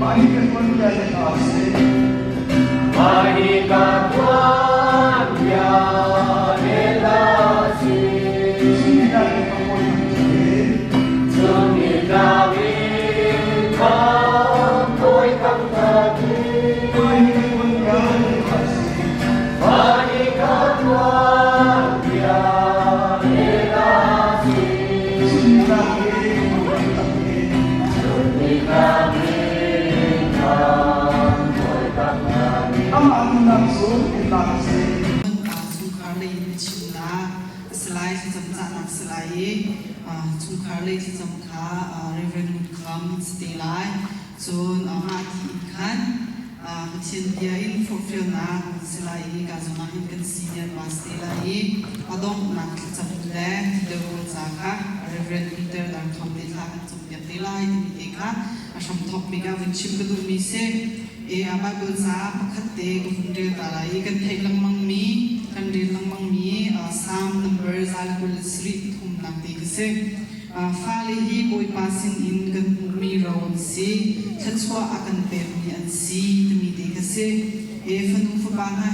Mah hi kan tuanbia le hla a si. Mah hi ka tuanbia le hla a si. Chungkhar in ka hawi kan si. Chungkhar in ka hawi kan si. Mah hi kan tuanbia le hla a si. Mah hi ka tuanbia le hla a si. Chungkhar in ka hawi kan si. Chungkhar in ka hawi kan si. Amah nunnak cu innak a si. Chungkhar lei in a chimnak a si lai, thlacam cahnak a si lai i chungkhar lei thlacam kha Reverend Ngun Kham si te lai. Cun mah ti in khan Pathian bia in forhfialnak si lai i ka zong ah hin kan senior pastor te lai i a donghnak thlacam le thilrawl ca kha Reverend Peter Dar Kham nih thla kan campiak te lai timi te kha a hramthawk bik ah vun chim ka duhmi si. I a Bible ca pakhat te ka vun rel ta lai i kan theih lengmangmi kan rel lengmangmi Psalm number 127 thumnak te ka si. Fale hi Bawipa sinin kan hmuhmi ro an si, thluachuah a kan pekmi an si timi te kha si. E fanu fapa hna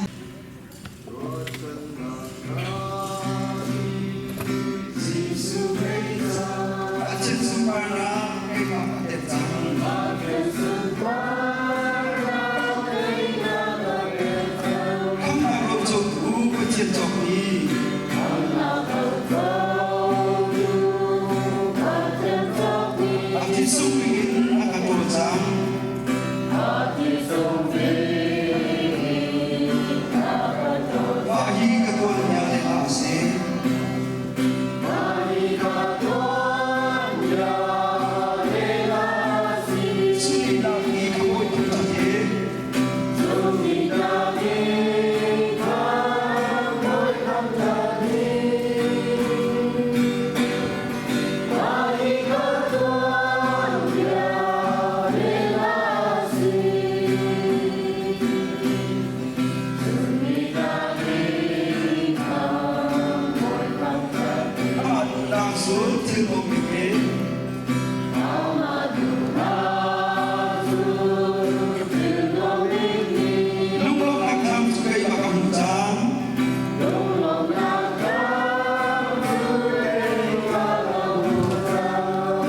A chin sunparnak keimah ka tep cang. Khamhnak rocotu Pathian cawkmi. A thisung ningin a ka ṭawl cang. Mah hi ka tuanbia le a si. Sunilak i ka bawi thangṭhat hi. Amah duhnak cu thil nuammi hi. Lunglawmhnak thang cu keimah ka hmuh cang.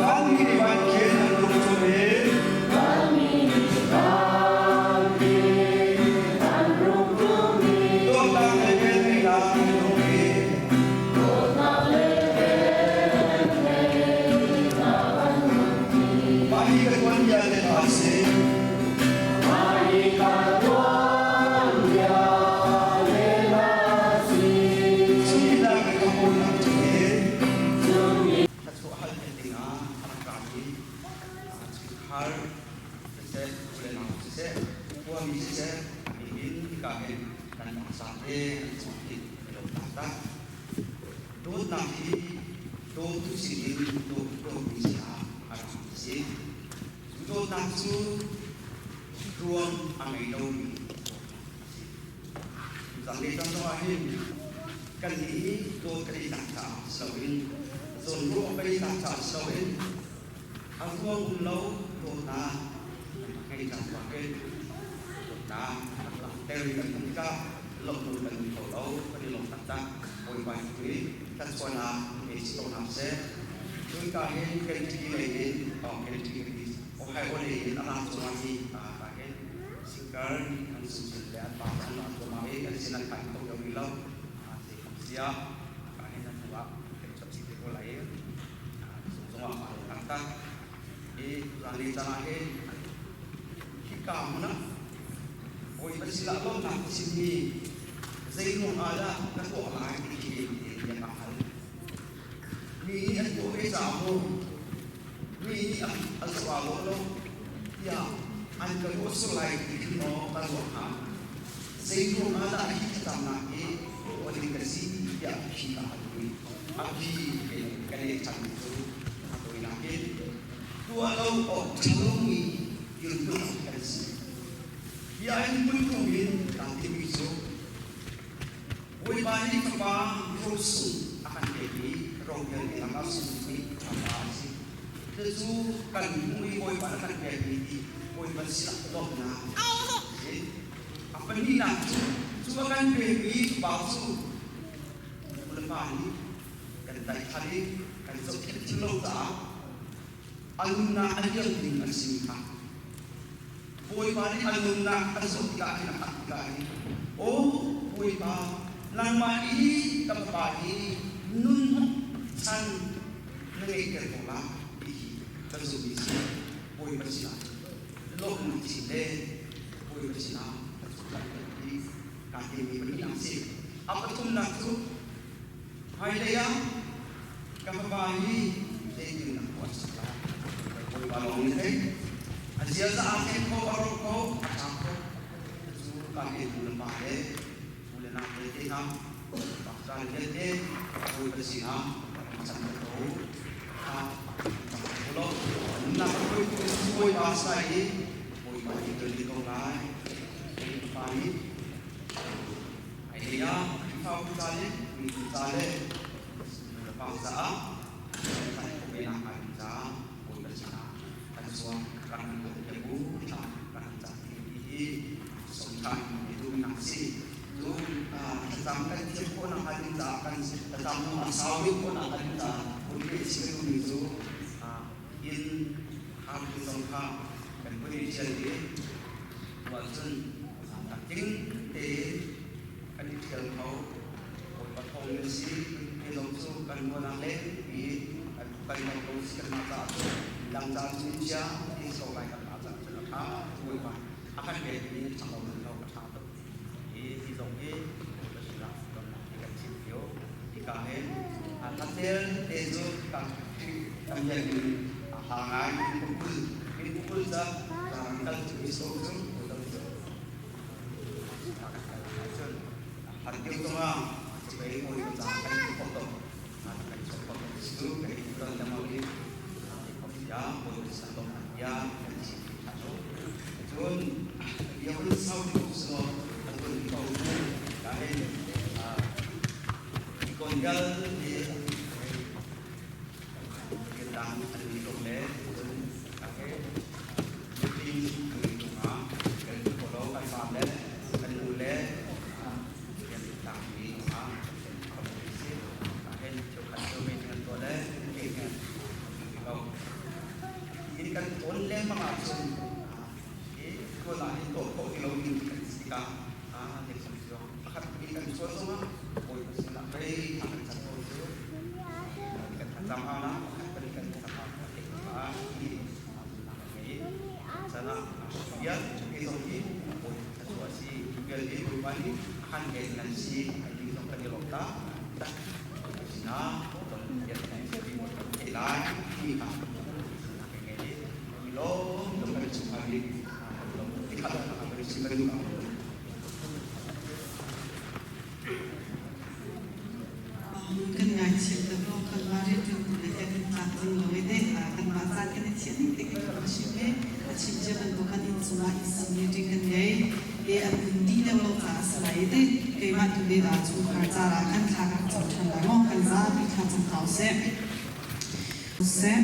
Vanmi nih van khin an rung ṭum i dawtnak le velngeihnak an hung i mah hi ka tuanbia le hla a si. Chungkhar in ka hawinak cu hi. Thluachuah hal peng dingah a rak rami chungkhar siseh, u le nau siseh, khuami siseh, nihin hika hin kan bangsa te an chuak hi ka lo taktak. Dawtnak hi dawtu sinin dawtmi sinah a rak si. Cu dawtnak cu ruang a ngei lomi dawtnak a si. Zanlei caan zongah hin kannih hi dawt kan i tlak caah si loin zawnruah kan i tlak caah si loin a ruang um lo dawtnak kan rak ngei cang ruangin dawtnak rak langhter kan hmuh tikah lawmhnak kan um kho lo, kan i lawm taktak. Bawipa tu nih thluachuahnak in pe si ko hna seh. Cun ka hin Kentucky lei in Kentucky Ohio lei in a lang cungah hi ka hin Singer an sungsin le an pa an lang cungah i kan sin an kai kho lio rih lo. Zei kam sia ka hin an hnu ah kan chap si te ko lai i sung zongah ma lo taktak. I zan le caan ah hin hika hmun ah Bawipa sinah lawmhnak chimmi zeiruang ah dah ka tuah lai ti khi bia ka hal. Mi nih an tuah ve caah maw, mi nih an zoh ah lo tiah an ka ruah sual lai ti khi maw ka ruah hnga. Zeiruang ah dah hi thlacamnak hi tuah ding ka si tiah phi ka hal i a phi ka leh cangmi cu a tawinak in tuah lo awk ṭha lomi dirhmun kan si. Hi ah hin hmuntung in kaa timmi cu Bawipa nih Fapa rosung a kan pek i ro vialte lakah sung bik ṭhapa a si. Cucu kan hmuh i Bawipa na kan pekmi ti Bawipa sinah lawmhnak si. A pahnihnak cu, cu a kan pekmi fapa cu nu le pa nih kan tlaihkhan i kan zohkhenh thil lo caah a nunnak a liam ding an simi kha Bawipa nih a nunnak a zoh tikah hin a hngah tikah hin aw Bawipa nangmah i ka fapa hi nun chan na ngeihter ko la ti hi kan zumh i si. Bawipa sinah lawmhnak chim le Bawipa sinah kan ti kaa timi pahnihnak si. A pathumnak cu hmailei ah ka fapa hi zeitin na tuah sak lai? Bawipa lawng nih thei. A ziaza aa thleng kho, a rawk kho, a ṭha kho. Cu kaa he nu le pa le u le nau le te hna pakcaan vialte Bawipa sinah kan cam ko. Tha lo. Nunnak Bawipa sai i Bawipa nih kan ko lai. Bawipa nih Ai ah Khrihfabu ca le miphun ca le nulepa caah kan kawhnak ai caah Bawipa sinah kan chuak kan bu thla kan cam ti hi somthan mi duhnak si. Cu thlacam kan thiam khawhnak hnga ding caah kan thlacam a sau deuh khawhnak hnga ding caah hun pe chim duhmi cu inn hartu zong kha kan hun i ṭhial i ahcun tling tein kan i ṭhial kho. Bawipa thawng in si hi zong cu kan ruahnak lengpi kan kan lo ko si kanmah caah cun midang caah cun chia ti so lai kanmah caah cun a ṭha. Bawipa a kan pekmi ṭha lo lo a ṭha tuk. Hi ti zong hi Bawipa sinah donnak hi kan chim cio. Hika hin hnatel te cu kan kan biakinn a ha ngai in pukul in pukul ca kal cu i so cu har deuh zongah civei Bawipa ca kan i khawh to kan i khawh to cu kan i ton lengmang i ya Bawipa sin donnak bia kan chim ṭhan lo. Cun bia hun sau ti ko a tun ko ka hin kon gal ti dang an ni ko le cun ka he meeting an ni ko nga kan ko lo kan pa le kan nu le kan tang ni nga kan si ka hen cheu khat cheu meeting an to le ke hen ko in kan ton lengmang ahcun hi tuan ah hin tuah khawh ti lo ding kan si tikah pakhat bi kan sual zongah Bawipa sinah pei a kan cam ko cu kan thlacam hau na pakhat pali kan thlacam hau na hi ngei sana bia ke zong hi Bawipa thluachuah si vialte Bawipa nih han he nan si an ding zong kan i lawm ta sinah ton biak thei lai ti kha ngei i lawm kan chungkhar nih ikhat chim kan duh. Kan ngaichiat tuk lo kan mah rianṭuantu le he kan tlak ding lo i deh kanmah caan kan i thiah ning te kan rak chim i a chim cia bantuk kan inn cungah inn meeting kan ngei i an vun dih deuh lo caah a si lai i teh keimah tu nih dah chungkhar caah khan thla ka rak cam ṭhan lai maw kan zapi thla cam hna usih. Seh,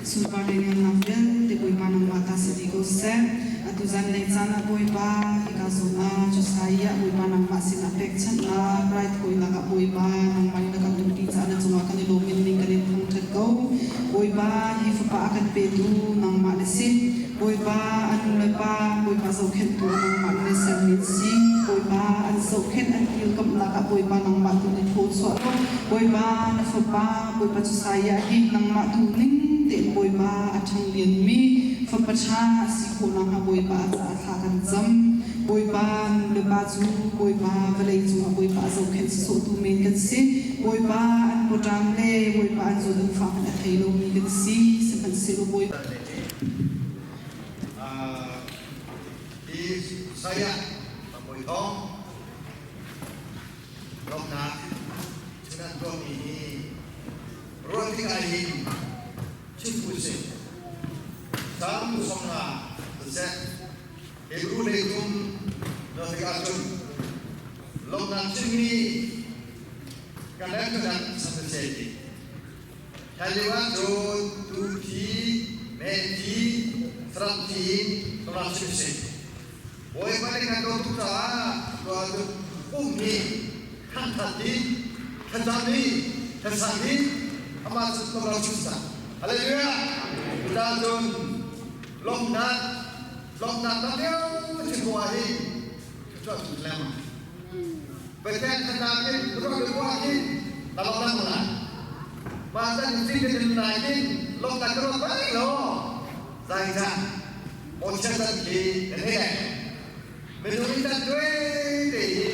sunpar le ngamnak vialte Bawipa nangmah ta si dih ko seh. Atu zanlei caan ah Bawipa, hika zawn ah Josiah Bawipa nangmah sinah pekchanhnak raithawinak ah Bawipa nangmah nih na kan umpi caah na cungah kan i lawm in ning kan in thangṭhat ko. Bawipa, hi fapa a kan petu nangmah na si. Bawipa, a nu le pa Bawipa zohkhenhtu ah nangmah na sermi an si. Bawipa, an zohkhenh an kilkamnak ah Bawipa nangmah tu nih thaw chuah ko. Bawipa, na fapa Bawipa Josiah hi nangmah duh ning tein Bawipa a ṭhang lianmi fapa ṭha a si khawh nakhnga Bawipa a caah thla kan cam. Bawipa nu le pa cu Bawipa vawlei cungah Bawipa a zohkhenh sawhtu men kan si. Bawipa an pawṭam le Bawipa an zawn an fah hmanh a thei lomi kan si. Sihmanhsehlaw Bawipa Hi Josiah Bawi Thawng Lawmhnak chun an tuahmi hi ruah tikah hin chim usih. Salm 50 siseh, Hebrew lei kum na tikah cun lawmhnak chimmi kan le kan saseh ti. Hlan lio ahcun tuu thi, meh thi, saram thi in rak chim si. Bawipa nih kan dawt tuk caah tuah pum hi thangthat hi, thlacam hi, thlacam hi amah cu rak chim cang. Hallelujah! Cucaah cun lawmhnak lawmhnak tam lio chim ko ah hin thluachuah chung lengmang. Pathian thazaang in ruah le ruah hin na lawm lengmang lai. Mah can zing te din lai hin lawmhnak ka ruat bal lo. Zeicah mawchiat can khi kan hei dek. Minung hi can tuai te hi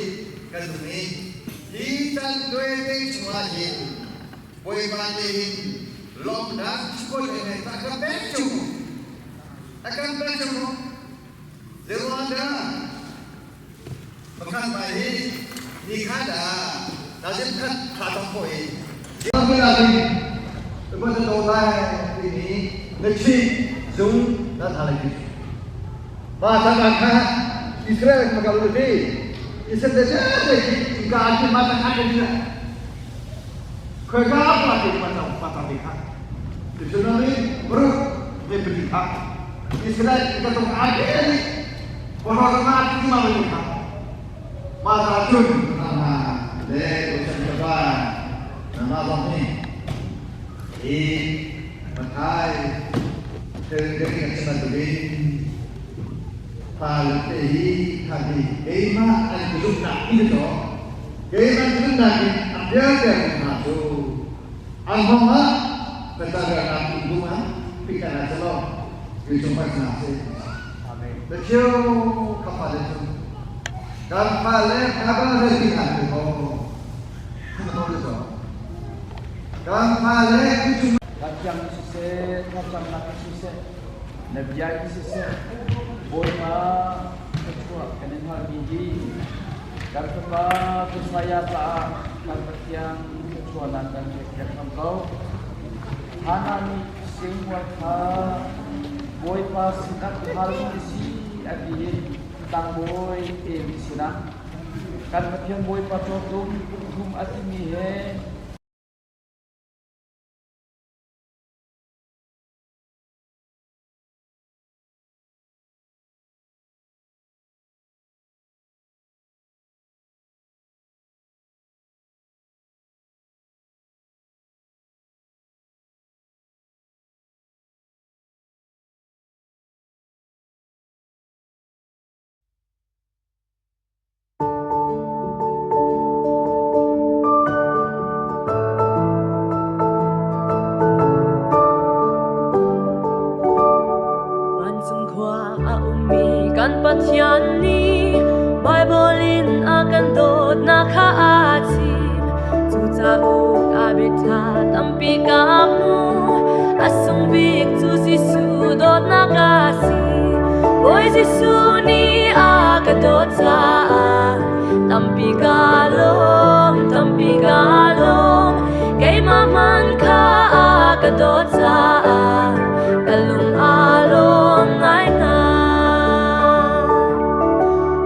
kan nung i hi can tuai te chungah hin Bawipa nih hin lawmhnak chuah le he a kan pek cu a kan pek cu Zeiruang dah Pakhat mai hi ni khat ah nazim khat thla cang khawh i Israel makal ti Israel te te ki ka ki ma ta khat ni khoi ka pa ti ma ta pa ta ti kha Dictionary bru me pli kha Israel ka tong a ke ni Kono ma ti ma ni kha Ma ta chun ma le ko chan ka ba na ma bang ni i mathai thil ke ni chana tu bin pa le te hi kha hi keimah an zumnak in to keimah zumnak in a vialte hna cu an hong ah ka ta na tu ma pikana chalo yu chung pa na se Amen the chiu ka pa le chung kan pa le ka ba le ti na ko ka to le so kan pa le chung Cathiang in siseh, thlacamnak in siseh, na bia in siseh, Bawipa thluachuah kan in halmi hi kan fapa Josiah caah kan Pathian thluachuahnak kan pekpiak hram ko. Hannah nih Samuel kha Bawipa sinah hal a si a ti i tlangbawi Eli sinah kan Pathian Bawipa cawtum kum thum a timi he Vancung khua a ummi kan Pathian nih Baibal in a kan dawtnak kha a chim. Cu cauk a biaṭha tampi ka hmu. A sung bik cu Jesuh dawtnak a si. Bawi Jesuh nih a ka dawt caah tampi ka lawm, tampi ka lawm. Keimah hmanh kha a ka dawt caah ka lung aa lawm ngaingai.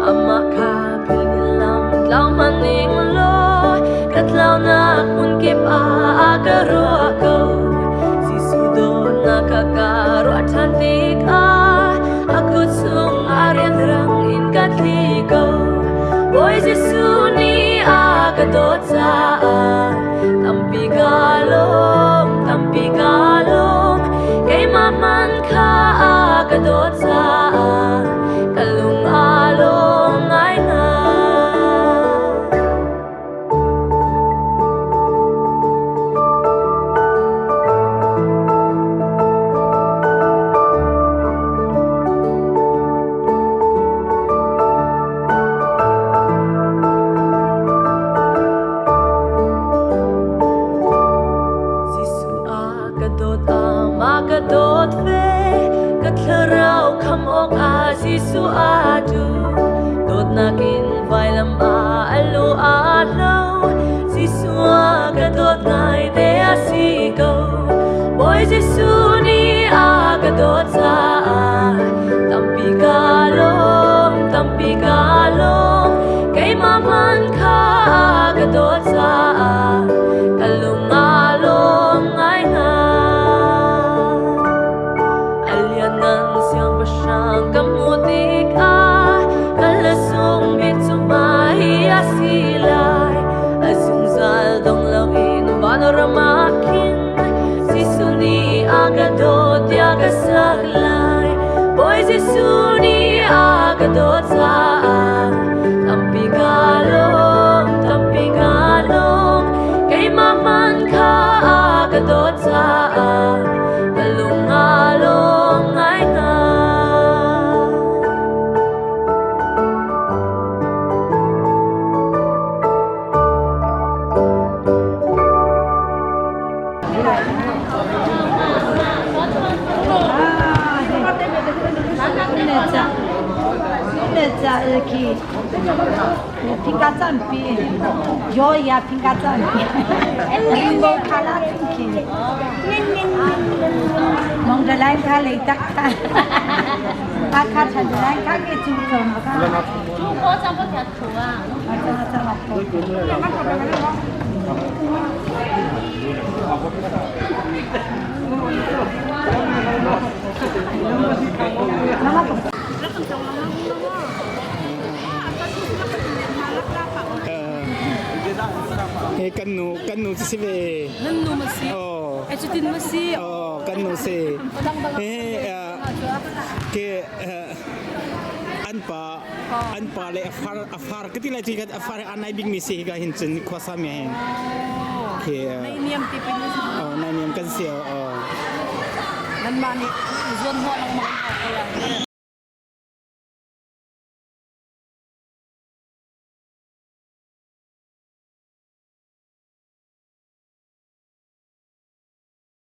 Amah kha philh in lam tlau hmanh ning law ka tlaunak hmun kip ah a ka ruah ko. Jesuh dawtnak kha ka ruah ṭhan tikah a kut chung ah rianrang in ka tli ko. Bawi Jesuh nih a ka dawt caah tampi ka lawm, tampi ka lawm. Keimah hmanh kha a ka dawt caah ka lung aa lawm ngaingai. Jesuh a ka dawt amah ka dawt ve ka thlarau kham awk ah Jesuh a duh dawtnak in vailam ah a lu aa hlo Jesuh a ka dawt ngai te a si ko Bawi Jesuh nih a ka dawt caah tampi ka lawm tampi ka lawm keimah hmanh kha a ka dawt caah ka lung aa lawm ngaingai. Jesuh nih a ka dawt caah tampi ka lawm, tampi ka lawm. Keimah hmanh kha a ka dawt caah ka lung aa lawm ngaingai. He kan nu kan nu si ve. Nan nu ma si. Oh. E cutin ma si. Oh, kan nu si. He ke an pa an pa le a far a far ka ti lai ti a far a nai bik mi si hi ka hin cun khua sa mi hin. Ke Nai niam ti pin na si. Oh, nai niam kan si oh. Nan mah nih zuan hnawh lengmang ko ya.